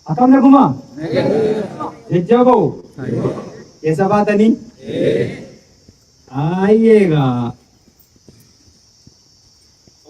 Akkam nagumaa? Jajjaboo? Eessa baatanii? Ayyee egaa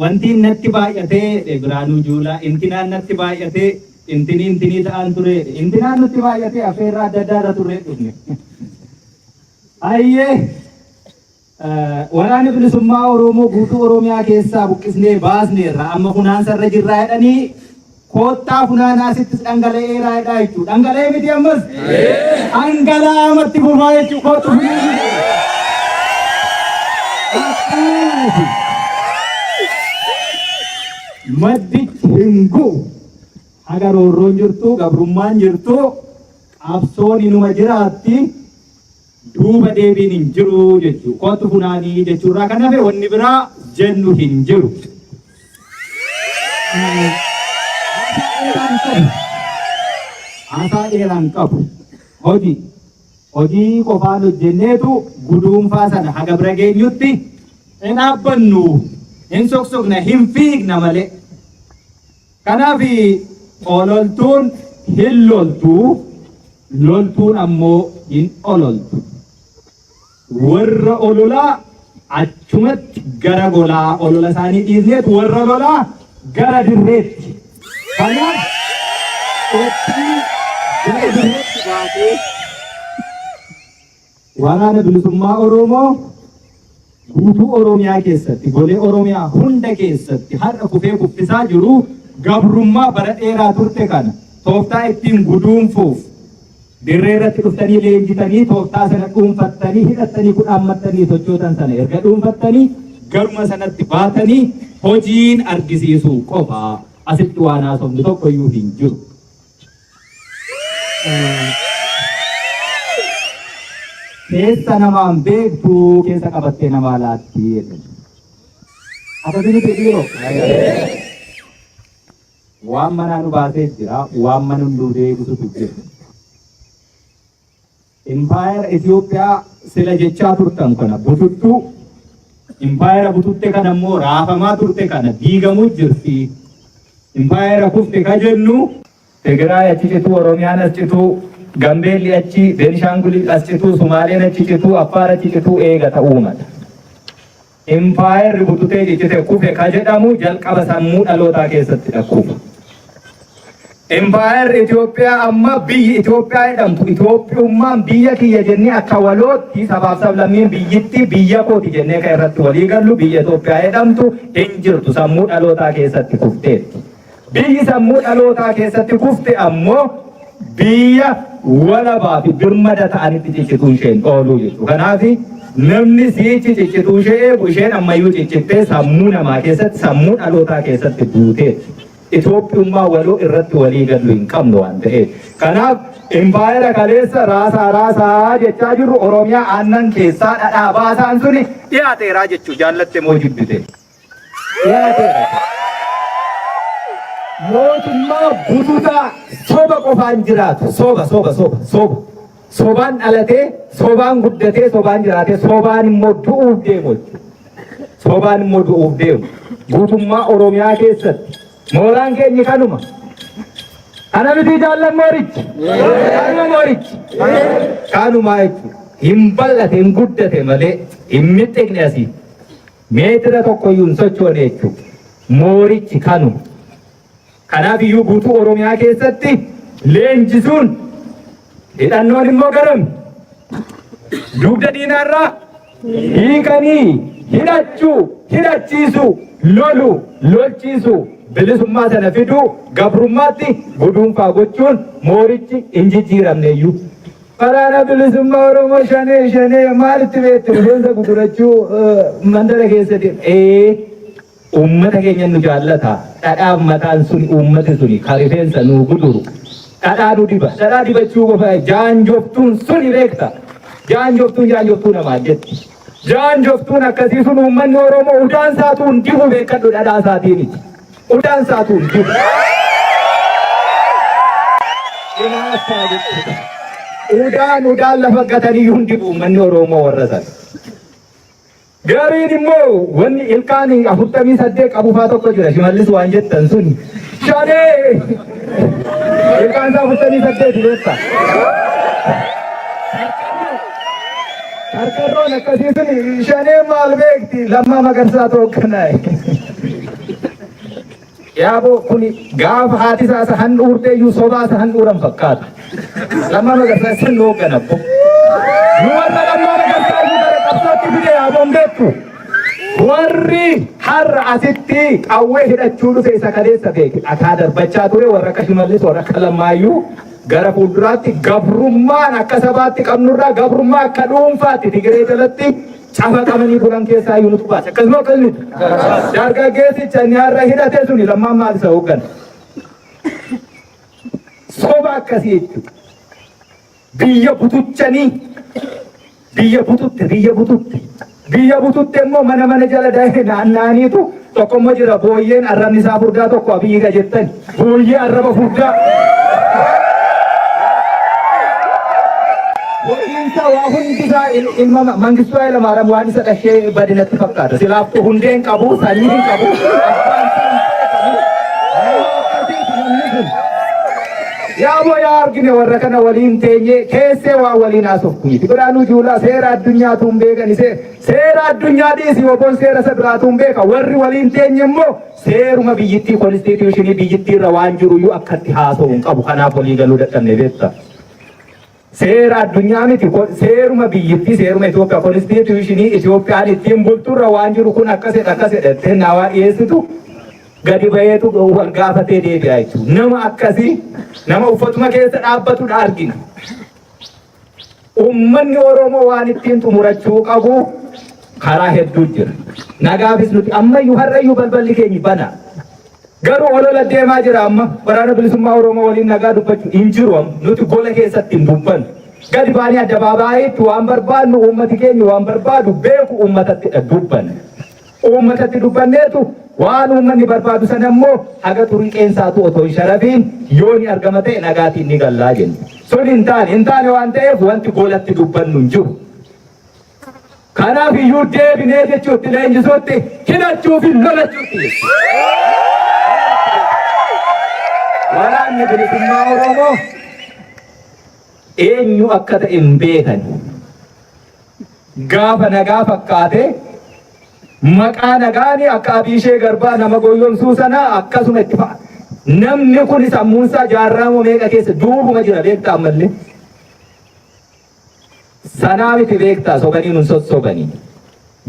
wanti natti baay'atee jedhe Biraanuu Juulaa intinaan natti baay'atee intinii intinii ta'aan ture jedhe intinaan nutti baay'atee affeerraa adda addaa irra turree dhufne. Ayyee Waraana Bilisummaa Oromoo guutuu Oromiyaa keessaa buqqisnee baasneerra amma funaansa irra jirraa jedhanii koottaa funaanaa sittis dhangala'eeraa jedhaa jechuudha. Dhangala'ee miti ammas? Dhangala'aamatti fufaa jechuudha. Koottu funaanaa. Maddichi hin gu'u. Haga roorroon jirtu, gabrummaan jirtu, qabsoon inuma jiraatti. Duuba deebiin hin jiru jechuu. Koottu funaanii jechuurraa kan hafe wanni biraa jennu hin jiru. Haasaa dheeraan qabu. Hojii. Hojii qofaan hojjenneetu guduunfaa sana haga bira geenyutti hin dhaabbannu, hin soksokna, hin fiigna malee. Kanaaf ololtuun hin loltu, loltuun ammoo hin ololtu. Warra ololaa achumatti gara golaa olola isaanii dhiisneetu warra lolaa gara dirreetti. Kanaaf qophii gara dirreetti baatee Waraana Bilisummaa Oromoo guutuu Oromiyaa keessatti, golee Oromiyaa hunda keessatti har'a kufee kuffisaa jiru gabrummaa bara dheeraa turte kana tooftaa ittiin guduunfuuf dirree irratti dhuftanii leenjitanii tooftaa sana dhuunfattanii hidhattanii kudhaammattanii sochootan sana erga dhuunfattanii garuma sanatti baatanii hojiin argisiisuu qofa asitti waan haasofnu tokkoyyuu hin jiru. Keessa namaan beektu keessa qabattee namaa laatti jedhan. Akkasii miti dhiiroo? Waan manaa nu baasee jira, waan mana nu deebisutu jira. Impaayera Itoophiyaa sila jechaa turtan kana bututtuu, impaayera bututte kana immoo raafamaa turte kana diigamuu jirti. Impaayera kufte ka jennu Tigraay achi cituu, Oromiyaan as cituu, Gambeelli achi, Beenishaangul as cituu, Sumaaleen achi cituu, Affaar achi cituu eega ta'uu mala. Impaayerri bututee ciccite kufe ka jedhamu jalqaba sammuu dhalootaa keessattidha kufa. Impaayerri Itoophiyaa amma biyyi Itoophiyaa jedhamtu Itoophiyummaan biyya kiyya jennee akka walootti sabaaf sablammiin biyyittii biyya kooti jennee kan irratti walii gallu biyya Itoophiyaa jedhamtu hin jirtu sammuu dhalootaa keessatti kufteetti. Biyyi sammuu dhalootaa keessatti kufte ammoo biyya walabaa fi birmada ta'anitti ciccituun isheen ooluu jechuudha. Kanaaf namni siichi ciccituu ishee eegu isheen ammayyuu ciccittee sammuu namaa keessatti sammuu dhalootaa keessatti duuteetti. Itoophiyummaa waloo irratti walii gallu hin qabnu waan ta'eef. Kanaaf impaayera kaleessa raasaa raasaa jechaa jirru Oromiyaa aannan keessaa dhadhaa baasaan suni dhiyaateeraa jechuu jaallatte moo jibbite. Dhiyaateera. Mootummaa bututaa soba qofaan jiraatu. Soba, soba, soba, soba. Sobaan dhalatee, sobaan guddatee, sobaan jiraatee, sobaan immoo du'uuf deemu jechuudha. Sobaan immoo du'uuf deemu. Guutummaa Oromiyaa keessatti mooraan keenyi kanuma. Kana miti jaallan moorichi. Kanuma moorichi. Kanumaa jechuudha. Hin bal'ate, hin guddate malee hin mixxiqne asii. Meetira tokkoyyuu hin sochoone jechuudha. Moorichi kanuma. Kanaaf iyyuu guutuu Oromiyaa keessatti leenjisuun hidhannoon immoo garam dugda diinaarraa hiikanii hidhachuu, hidhachiisuu, loluu, lolchiisuu, bilisummaa sana fiduu, gabrummaatti guduunfaa gochuun moorichi hin jijjiiramne iyyuu. Waraana Bilisummaa Oromoo shanee shanee maalitti beektu rifeensa gudurachuu mandara keessa deema. Ee uummata keenya nu jaallata. Dhadhaan mataan suni uummati suni ka rifeensa nu guduru. Dhadhaa nu diba. Dhadhaa dibachuu qofa jaanjoftuun suni beekta. Jaanjoftuun jaanjoftuu namaa jetti. Jaanjoftuun akkasii sun uummanni Oromoo udaan isaatuu hin dibu beekadhu dhadhaa isaatiiniti. Udaan isaatuu hin dibu. Hinaaffaa jechuudha. Udaan udaan lafa gatanii hin dibu uummanni Oromoo warra sana. Gariin immoo wanni ilkaan 48 qabu faa tokko jira. Shimallis waan jettan sun. Shanee! Ilkaan isaa 48 beekta. Karkarroon akkasii sun shanee maal beekti Lammaa Magarsaa tookkanaaye. Yaaboo kuni gaafa haati isaa isa handhuurtee iyyuu sobaa isa handhuuran fakkaata. Lammaa Magarsaa isin hooggana abbo. Nu warra Lammaa Magarsaa iyyuu gara qabsootti fide yaaboon beektu. Warri har'a asitti qawwee hidhachuu dhufe isa kaleessa beeki. Dhakaa darbachaa ture warra akka Shimallis warra akka Lammaayyuu gara fuulduraatti gabrummaan akka sabaatti qabnurraa gabrummaa akka dhuunfaatti Tigiree jalatti cafaqamanii bulan keessaa iyyuu nutu baase. Akkasuma akkas miti. Dargaggeessicha inni har'a hidhate suni Lammaan maal isa hooggana? Soba akkasii jechuudha. Biyya butuchanii biyya bututte biyya bututte biyya bututte immoo mana mana jala dahee naanna'aniitu tokko immoo jira booyyeen arrabni isaa furdaa tokko Abiyyi ka jettan booyyee arraba furdaa. Hojiinsaa waa hundi isaa ilma Mangistuu Hayilamaariyaam waan isa dhashee bade natti fakkaata. Silaaftuu hundee hin qabu, sanyii hin qabu, abbaan isaa hin beekamu. Nama akkasiiti namni kun. Yaaboo yaa argine warra kana waliin teenyee keessee waan waliin haasoftu miti. Birhaanuu Juulaa seera addunyaatu hin beekani. Seera addunyaa dhiisi woboon seera isa biraatu hin beeka. Warri waliin teenye immoo seeruma biyyittii konstiitiyuushinii biyyittii irra waan jiru iyyuu akkatti haasa'u hin qabu. Kanaaf walii galuu dadhabne beekta. Seera addunyaa miti seeruma biyyittii seeruma Itoophiyaa konstiitiyuushinii Itoophiyaan ittiin bulturra waan jiru kun akkasidha akkasidha jettee nawaa dhiyeessitu gadi baheetu wal gaafatee deebi'a jechuudha. Nama akkasii nama uffatuma keessa dhaabbatudha argina. Uummanni Oromoo waan ittiin xumurachuu qabu karaa hedduu jira. Nagaafis nuti ammayyuu har'ayyuu balballi keenya bana. Garuu olola deemaa jira amma waraana bilisummaa Oromoo waliin nagaa dubbachuu hin jiru amma nuti gola keessatti hin dubbannu. Gadi baanee addabaabaay'itti waan barbaadnu uummati keenya waan barbaadu beeku uummatatti dubbanna. Uummatatti dubbanneetu waan uummanni barbaadu sana immoo haga xurii qeensaatu otoo hin sharafiin yoo ni argama ta'e nagaatiin ni gallaa jenna. Sun hin taane hin taane waan ta'eef wanti golatti dubbannu hin jiru. Kanaaf iyyuu deebinee jechuutti leenjisuutti hidhachuu fi lolachuutti. Waraanni bilisummaa Oromoo eenyu akka ta'e hin beekan. Gaafa nagaa fakkaate maqaa nagaani akka Abiishee Garbaa nama goyyomsuu sana akkasuma itti fa'a. Namni kun sammuunsaa jaarraa moo meeqa keessa duubuma jira beektaa ammallee. Sanaa miti beektaa sobanii nun sossobanii.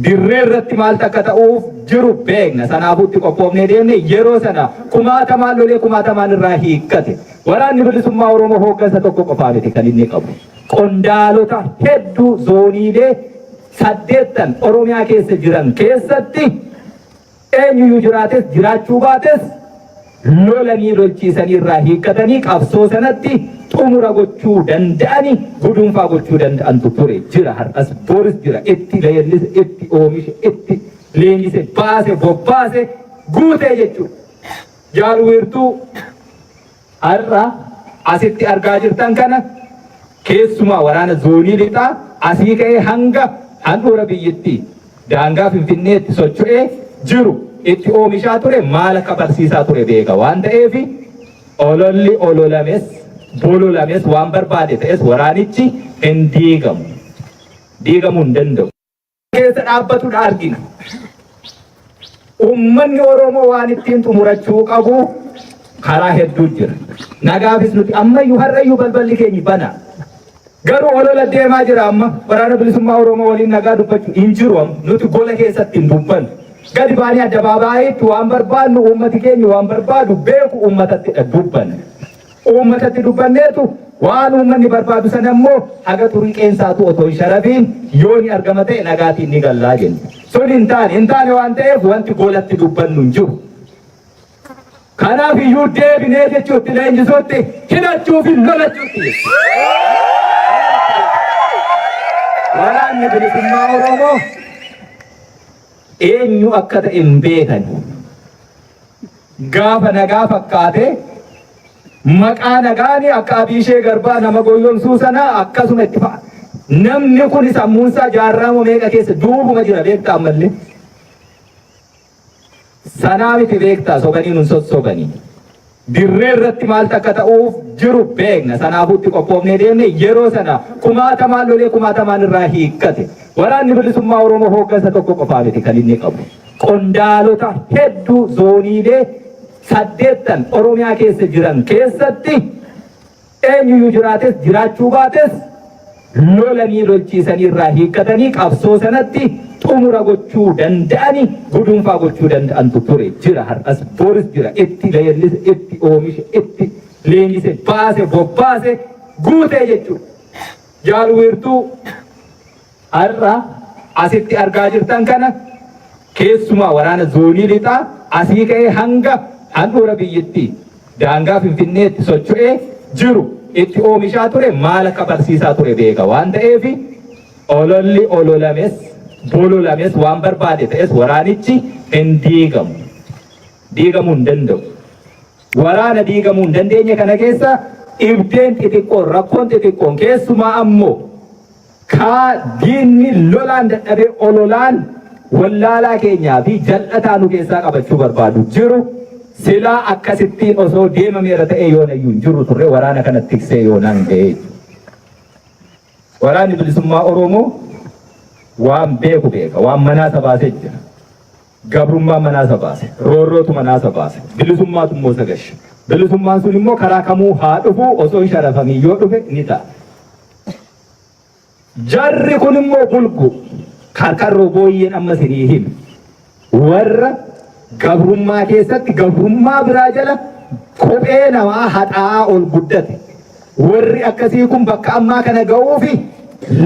Dirree irratti maaltu akka ta'uuf jiru beekna. Sanaafuu itti qophoofnee deemne yeroo sana kumaatamaan lolee kumaatamaan irraa hiikkate. Waraanni bilisummaa Oromoo hooggansa tokko qofaa miti kan inni qabu. Qondaalota hedduu zooniilee saddeettan Oromiyaa keessa jiran keessatti eenyuyyuu jiraates jiraachuu baates lolanii lolchiisanii irraa hiikkatanii qabsoo sanatti xumura gochuu danda'ani guduunfaa gochuu danda'antu ture jira har'as boris jira itti leellise itti oomishe itti leenjise baase bobbaase guutee jechuudha. Jaal Wiirtuu har'a asitti argaa jirtan kana keessumaa waraana zoonii lixaa asii ka'ee hanga handhuura biyyittii daangaa Finfinneetti socho'ee jiru itti oomishaa ture maal akka barsiisaa ture beeka waan ta'eef ololli ololames bololames waan barbaade ta'es waraanichi hin diigamu. Diigamuu hin danda'u. Keessa dhaabbatudha argina. Uummanni Oromoo waan ittiin xumurachuu qabu karaa hedduu jira. Nagaafis nuti ammayyuu har'ayyuu balballi keenya bana. Garuu olola deemaa jira amma waraana bilisummaa Oromoo waliin nagaa dubbachuu hin jiru amma nuti gola keessatti hin dubbannu. Gadi baanee addabaabaay'itti waan barbaadnu uummati keenya waan barbaadu beeku uummatatti dubbanna. Uummatatti dubbanneetu waan uummanni barbaadu sana immoo haga xurii qeensaatu otoo hin sharafiin yoo ni argama ta'e nagaatiin ni gallaa jenna. Sun hin taane hin taane waan ta'eef wanti golatti dubbannu hin jiru. Kanaaf iyyuu deebinee jechuutti leenjisuutti hidhachuu fi lolachuutti. Waraanni bilisummaa Oromoo eenyu akka ta'e hin beekan. Gaafa nagaa fakkaate maqaa nagaani akka Abiishee Garbaa nama goyyomsuu sana akkasuma itti fa'a. Namni kun sammuunsaa jaarraa moo meeqa keessa duubuma jira beektaa ammallee. Sanaa miti beektaa sobanii nun sossobanii. Dirree irratti maaltu akka ta'uuf jiru beekna. Sanaafuu itti qophoofnee deemne. Yeroo sana kumaatamaan lolee kumaatamaan irraa hiikkate. Waraanni Bilisummaa Oromoo hooggansa tokko qofaa miti kan inni qabu. Qondaalota hedduu zooniilee saddeettan Oromiyaa keessa jiran keessatti eenyuyyuu jiraates jiraachuu baates lolanii lolchiisanii irraa hiikkatanii qabsoo sanatti xumura gochuu danda'ani, guduunfaa gochuu danda'antu ture, jira, har'as boris jira. Itti leellise, itti oomishe, itti leenjise, baase, bobbaase, guutee jechuudha. Jaal Wiirtuu har'a asitti argaa jirtan kana, keessumaa waraana zoonii lixaa asii ka'ee hanga handhuura biyyittii daangaa Finfinneetti socho'ee jiru itti oomishaa ture, maal akka barsiisaa ture beeka waan ta'eef, ololli ololames bololames waan barbaade ta'es waraanichi hin diigamu. Diigamuu hin danda'u. Waraana diigamuu hin dandeenye kana keessa dhibdeen xixiqqoon, rakkoon xixiqqoon, keessumaa ammoo kaa diinni lolaan dadhabee ololaan wallaalaa keenyaa fi jal'ataa nu keessaa qabachuu barbaadu jiru, silaa akkasittiin osoo deemameera ta'ee yoonayyuu hin jirru turre, waraana kana tiksee yoonaan ga'ee. Waraanni Bilisummaa Oromoo waan beeku beeka, waan manaasa baasee jira. Gabrummaan manaasa baase, roorrootu manaasa baase, bilisummaatu immoo isa gashe. Bilisummaan sun immoo karaa kamuu haa dhufu, osoo hin sharafamiin yoo dhufe ni ta'a. Jarri kun immoo bulgu karkarroo booyyeen amma isinii hime. Warra gabrummaa keessatti gabrummaa biraa jala kophee namaa haxaa'aa ol guddate. Warri akkasii kun bakka ammaa kana ga'uufi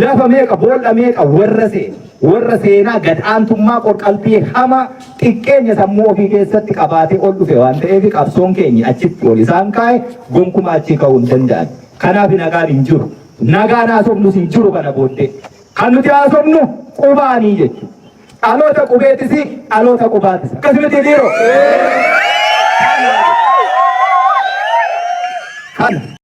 lafa meeqa, boolla meeqa warra seene, warra seenaa gad aantummaa, qorqalbii hamaa, xiqqeenya sammuu ofii keessatti qabaatee ol dhufe waan ta'eef, qabsoon keenya achitti ol isaan kaa'e, gonkumaa achii ka'uu hin danda'an. Kanaaf nagaan hin jiru. Nagaan haasofnus hin jiru kana booddee. Kan nuti haasofnu qubaanii jechuudha. Dhaloota qubeetis, dhaloota qubaatis. Akkasumatti dhiiroo.